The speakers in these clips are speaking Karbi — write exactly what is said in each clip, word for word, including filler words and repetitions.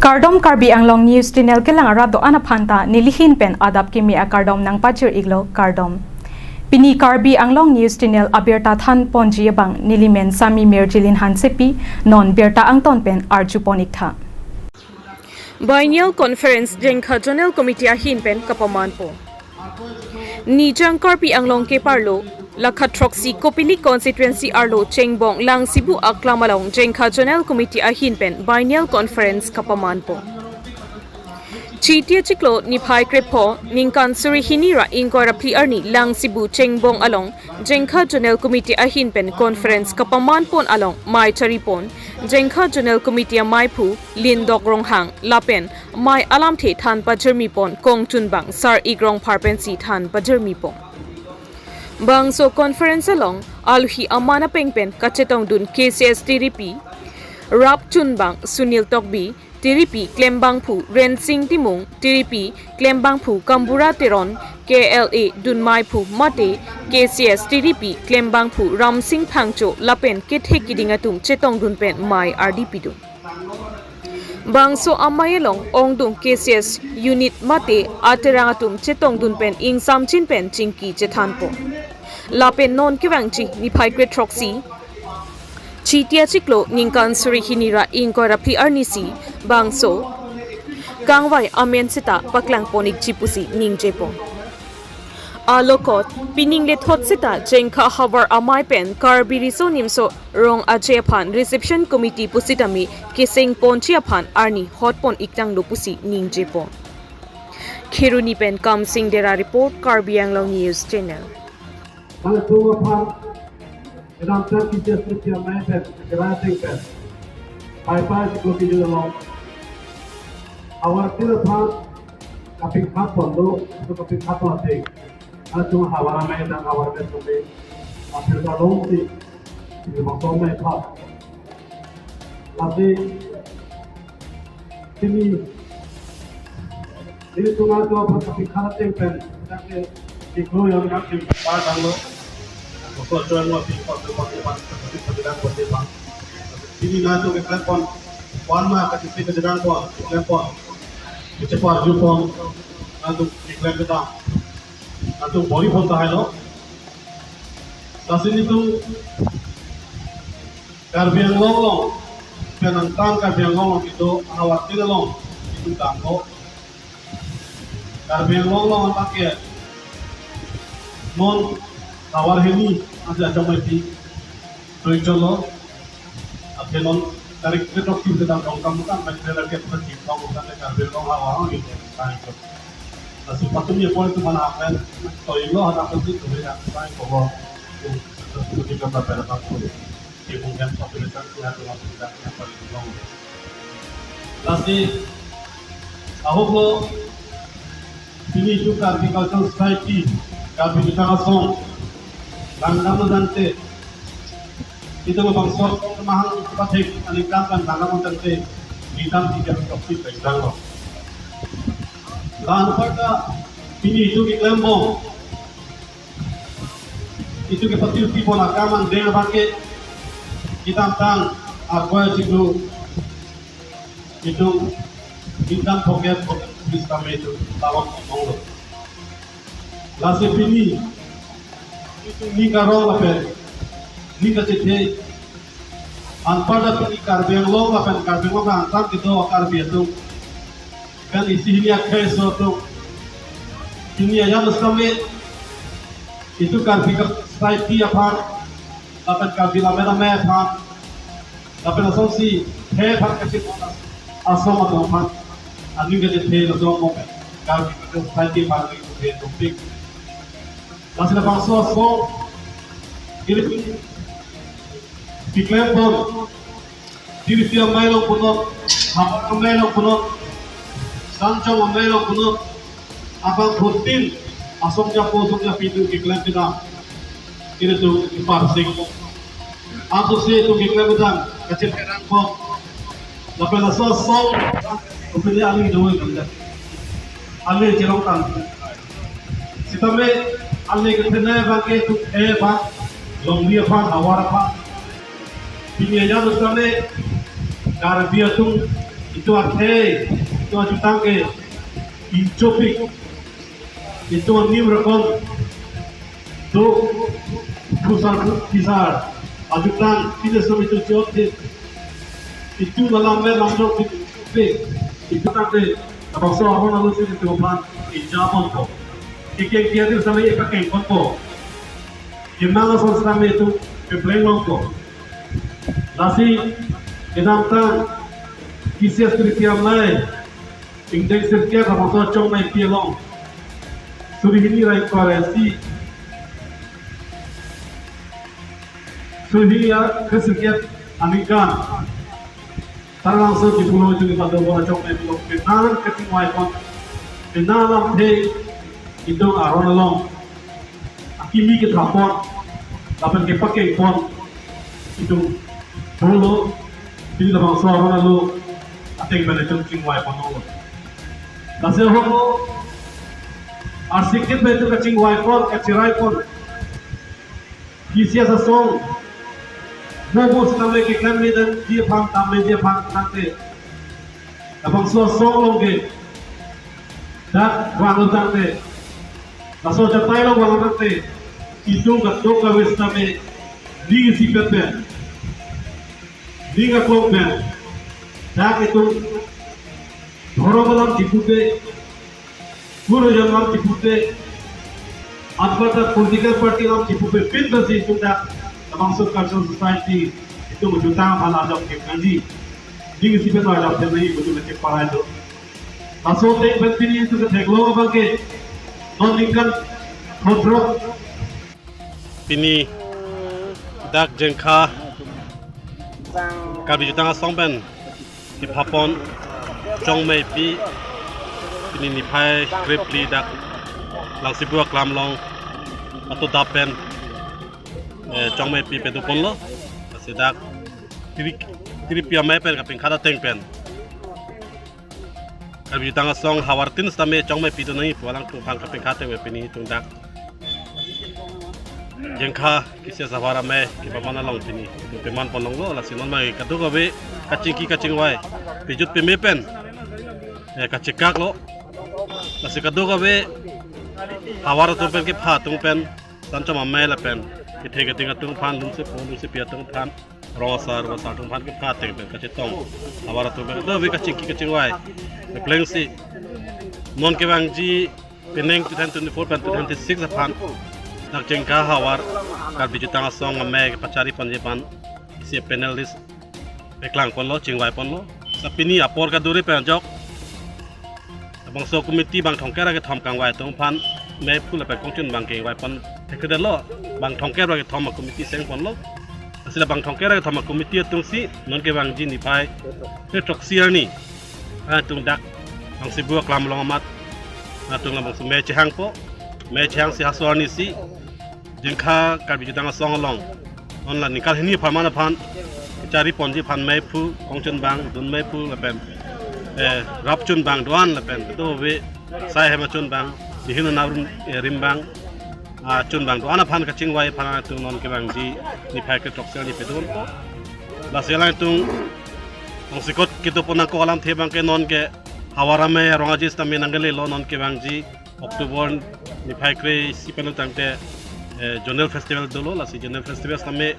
Kardom, Karbi Anglong News Channel kelang arat do-an aphan ta nelihin pen adap kimi akardom nangpajir iklo, kardom. Pini Karbi Anglong News Channel abirta than ponji abang nelimen Sami Mirjilin Hansepi, non birta angton pen arju pon iktha. Biennial Conference Jengkha Zonal Committee ahin pen kapamanpo. Nijang Karbi Anglong keparlo, lakha throksi Kopili constituency arlo Chengbong Langsibu aklam along Jengkha Zonal Committee ahin pen Biennial Conference kapamanpo. Chiti achiklo niphai krepho ningkan suri hini ra ingkoi ra phli arni Langsibu Chengbong along Jengkha Zonal Committee ahin pen conference kapaman pon along mei chari pon Jengkha Zonal Committee amei aphu Lindok Ronghang lapen mei alamthe than pajirmi pon kongchunbang Sar Ikrong Pharpen si than pajirmi pon. Bangso conference along alohi aman apeng pen kachetongdun K C S tiripi rapchunbang Sunil Tokbi, tiripi klembangphu Rensing Timung, tiripi klembangphu Kambura Teron, K L A dunmeiphu mate K C S tiripi klembangphu Ramsing Phangcho lapen kethe kiding atum chetongdun pen mei ardi pidun. Bangso amei along ongdung K C S unit mate aterang atum chetongdun pen ingsamchin pen chingki chethanpo. Lapen non kevangji niphai krethroksi Chiti achiklo ningkan suri hini ra ingkoi ra phli arni si bangso kangvai amen seta paklang pon ikji pusi ningje pon. Alokot pining lethot seta Jengkha havar amei pen Karbi Riso Nimso Rong Aje aphan Reception Committee pusitame keseng ponji aphan arni hot pon iktanglo pusi ningje pon. Kheroni pen Kamsing Dera report, Karbi Anglong News Channel. Halatum aphan kedamtang K C S tiripi amei pen, kerai ateng pen, pai pai si klo kijun along havar tin aphan kapikhat pon do, so kapikhat pon ateng halatum havar amei dang havar amei sumbe apir kalong si ini bangso amei phat. Lasi pini, pini tunga tua pun kapikhat ateng pen, kita ke iklo yang nak di par dang lo. Bangso join lo, pini pas, pas, pas, pas, pas, pas, pas, pas. Pini na tu kita pon, pon ma, kasi si kita dang pon, kita pon. Kita pon, ju pon, na tu kita kita. Na tu bori pon tahai lo. Lasi nelitum Karbi Anglong along, penang tang Karbi Anglong along kedo havar tin along nelitum damlo. Karbi Anglong along anpar ke non havar hini ansi achom mati tuichotlo. Athe non tarik ketok tim sedang dong kamu kan, main ke pun tim dong kan Karbi Anglong havar along gitu. Lasi patum ye pon tu mana amen, to ilo hana pasti tu ya, sai ko. Terus kita berapa pun. Di mungkin population kita tu yang paling long. Lasi, ahok lo, pini itu Karbi Cultural Society, Karbi Jutang Asong, langdam lo tangte, itu lo bangso mahang pathek, aningkan kan langdam lo tangte, bintang tiga topi bintang lo. Lalu pada, pini itu di Lembong, itu ke patil pi pon akam angdeng abang ke kedamtang akwa chiklo itu bintang pocket pocket bis kami itu tawang onglo. Lasi pini itu ni karong lapen ni kachethe anpar ta pini Karbi Anglong lapen Karbi Anglong angtan kedo Karbi atum. Kan isi hini akhai so atum. Pini ayam sekali itu Karbi Society aphan, lapen Karbi Lammet Amei aphan, lapen asonsi he aphan kachethe asong atum aphan, aning kachethe asong mo Karbi Society aphan ni kachethe topik. Lasi labangso asong ini keklem pon, tiripi amei along punon, havar amei along punon, sanchong amei along punon, abang phutin asong japo asong japi itu keklem kedam. Ini tu ipar sing. Anso si itu keklem kedam, kachethe rang pon. Lapen laso asong, upili aling doi kamda. Aling chelong tang. Sitame aling kethenei abang ke tu eh abang, longri aphan, havar aphan. Pini ayam sitame Karbi atum Itum akhei, itum ajutang ke inchopik, itum anim rokom do, phusar phisar ajutang, pine som itum chot thik, itum alam me lamjok thik, itum tangte labangso aron alo si itum aphan injaponpo. Kekeng kiadir sami ipakengponpo. Kemang ason sami itum kepleng longpo. Lasi kedamtang K C S Three P amei ingdeng sirkep labangso Chongmeipi along suri hini ra ingkoi ra isi, suri hini ra kresirkep aningkan, Taralangso Diphu along itum kepadobom ra Chongmeipi along penang kachingvaipon, penang lamthe itum aron along akimi kethapon lapen kepakengpon itum dolo. Pini labangso aron alo ateng pen itum chingvaiponlo. Lasi ahok arsikit pen itum kachingvaipon, kachiraipon, K C S asong bobo sitame keklem medan ji aphan, tam meji aphan tangte, labangso asong along ke dak vanglo tangte, laso achatai along vanglo tangte, itum kadokave sitame ning isipet pen, ning aklong pen, dak itum dhorom alam chipupe, gurujon alam chipupe, anparta political party alam chipupe, pinbasi itum dak labangso cultural society itum jutang aphan ajok kekangji, ning isipet ajok kekangji itum keparai do. Laso ateng pen pini itum ketheklong abang ke non ningkan khodrok, pini dak Jengkha Karbi Jutang Asong pen kephapon Chongmeipi, pini niphai krephli dak Langsibu aklam along ato dap pen, eh, Chongmeipi padoponlo. Lasi dak Three, Three P amei pen kapingkhat ateng pen Karbi Jutang Asong havar tin sitame Chongmeipi do nangji pu alangtum aphan kapingkhat ateng pen pini itum dak Jengkha K C S ahavar amei kepaman along pini itum pemanpon longlo. Lasi non abang kadokave kachingki kachingvai pejut peme pen, eh, kachekaklo. Lasi kadokave havar atum pen, kepha atum pen, Sanchom amei lapen kethe keding atum aphan, lunsepo lunsepi atum aphan, rong asar, rong asar atum aphan kepha ateng pen kachetong, havar atum pen kadokave kachingki kachingvai keplengsi non kevangji penang two thousand twenty-four pen two thousand twenty-six aphan dak Jengkha havar Karbi Jutang Asong amei kepachariponji aphan isi panel list peklangponlo, chingvaiponlo. Sa pini apor kaduri pen ajok labangso committee bang thomkep ra kethom kangvai atum aphan meiphu lapen kongchun bang kangvaipon thekthedetlo. Bang thomkep ra kethom a-committee sengponlo. Lasi la bang thomkep ra kethom a-committee atumsi non kevangji niphai kre throksi arni atum dak Langsibu aklam along amat atum labangso mei chehangpo. Mei chehangsi halaso arnisi Jengkha Karbi Jutang Asong along non la ningkan hini apharman aphan kechariponji aphan meiphu, kongchun bang, dun meiphu lapen, eh, rapchun bang do-an lapen kadokave sai hem achun bang, nihin nau rum, eh, rim bang, ah, chun bang do-an aphan kachingvai aphan atum non kevangji niphai kre throksi arni padonpo. Lasi alangtum tongsekot kedo pon nangkok alamthe abang ke non ke havar amei arong aje sitame nangkelelo, non kevangji October niphai kre isi pen tangte, eh, Zonal Festival dolo. Lasi Zonal Festival sitame,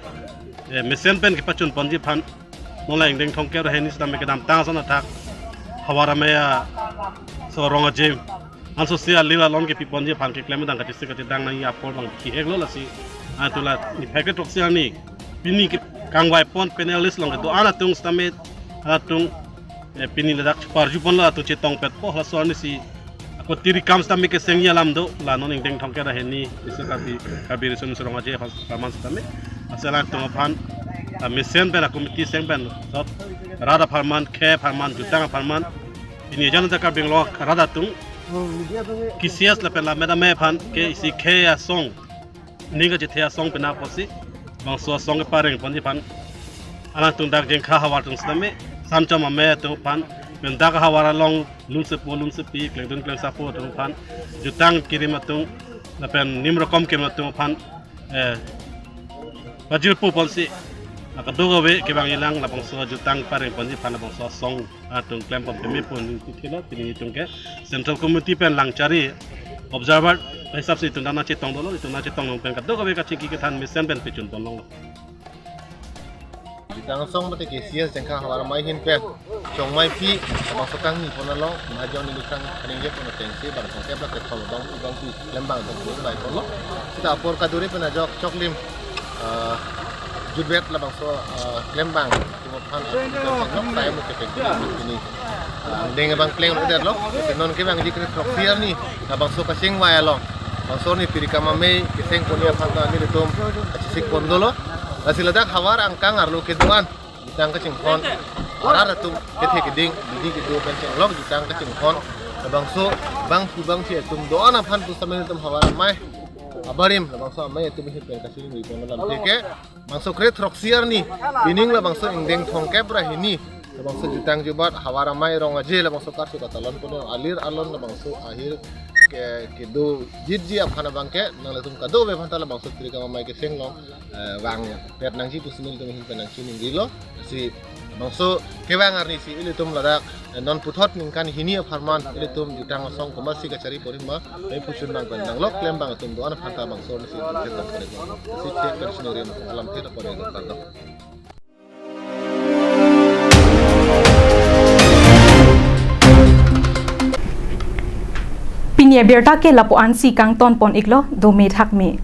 eh, mesen pen kepachunponji aphan non la ingdeng thomkep ra hini sitame kedamtang ason athak havar amei aso arong aje anso si alila lon kepiponji aphan keklem dang kachisi kachedang nangji apor bang kiheklo. Lasi atum la niphai kre throksi arni pini ke kangvaipon panel list along kedo-an atum sitame atum, eh, pini ladak parjuponlo, atum chetongpetpo. Halaso arnisi ako tiri kam sitame kesengji alam do, la non ingdeng thomkep ra hini isi Karbi, Karbi Riso Nimso Rong Aje apharman sitame. Lasi alangtum aphan, ah, mesen pen a-committee seng pen sot rat apharman, khei apharman, jutang apharman, pini ejan ta Karbi Anglong arat atum K C S lapen lammet amei aphan ke isi khei asong, ning kachethe asong penap apotsi bangso asong keparengponji aphan alangtum dak Jengkha havar atum sitame, Sanchom amei atum aphan, pen dak havar along lunsepo lunsepi, klengdun klengsapo atum aphan, jutang kerim atum lapen nim rokom kerim atum aphan, eh, pajirpoponsi Kadokave kevang ilang labangso jutang pareng ponji aphan labangso asong atum klem pon peme pon ningti thelo, pini itum ke Central Committee pen langchari observer hisap si itum nangchetong dolo, itum nangchetong long pen kadokave kachingki kethan mesen pen pechun pon longlo. Jutang asong mate K C S Jengkhang havar amei ahin pen Chongmeipi labangso kangni pon along, mahajon neli kang kaningje pon atengsi bang songkep la kethom bang bang pi klembang atum bai ponlo. Sita apor kaduri pen ajok choklim, ah, jutvet labangso, ah, klembang atum aphan atum nok sai mu kepek pini, ah, angdeng abang plenglo detlo. Te non kevangji kre throksi arni labangso kachingvai along bangso ni Tirikam Amei keseng ponji aphan ta nelitum kachesik pon dolo. Lasi ladak havar angkang arlo kedo-an jutang kachinghon arat atum kethe keding bidi kedo pen chenglok jutang kachinghon labangso bangphu bangphi atum do-an aphan pusitame nelitum havar amei abarim labangso amei atum ahin pen kachingri pon alam teke bangso kre throksi arni pining labangso ingdeng thomkep ra hini labangso jutang jubat havar amei rong aje labangso karsu katalon pon alir alon labangso ahir ke kedo jitji aphan abang ke nanglitum kadokave aphan ta labangso Tirikam Amei keseng along, eh, vangpet nangji pusi nelitum ahin pen nangchiningrilo. Si bangso kevang arni si ilitum ladak, eh, non puthot ningkan hini apharman ilitum jutang asong komatsi kachari porima, eh, puchun bang pen nanglok klembang atum do-an aphan ta bangso arni si ilitum chetong pon iklo. Si chek pen chiningri alam thelo pon iklo, kardom. Pini abirta ke lapu-an si kangton pon iklo, dome thakme.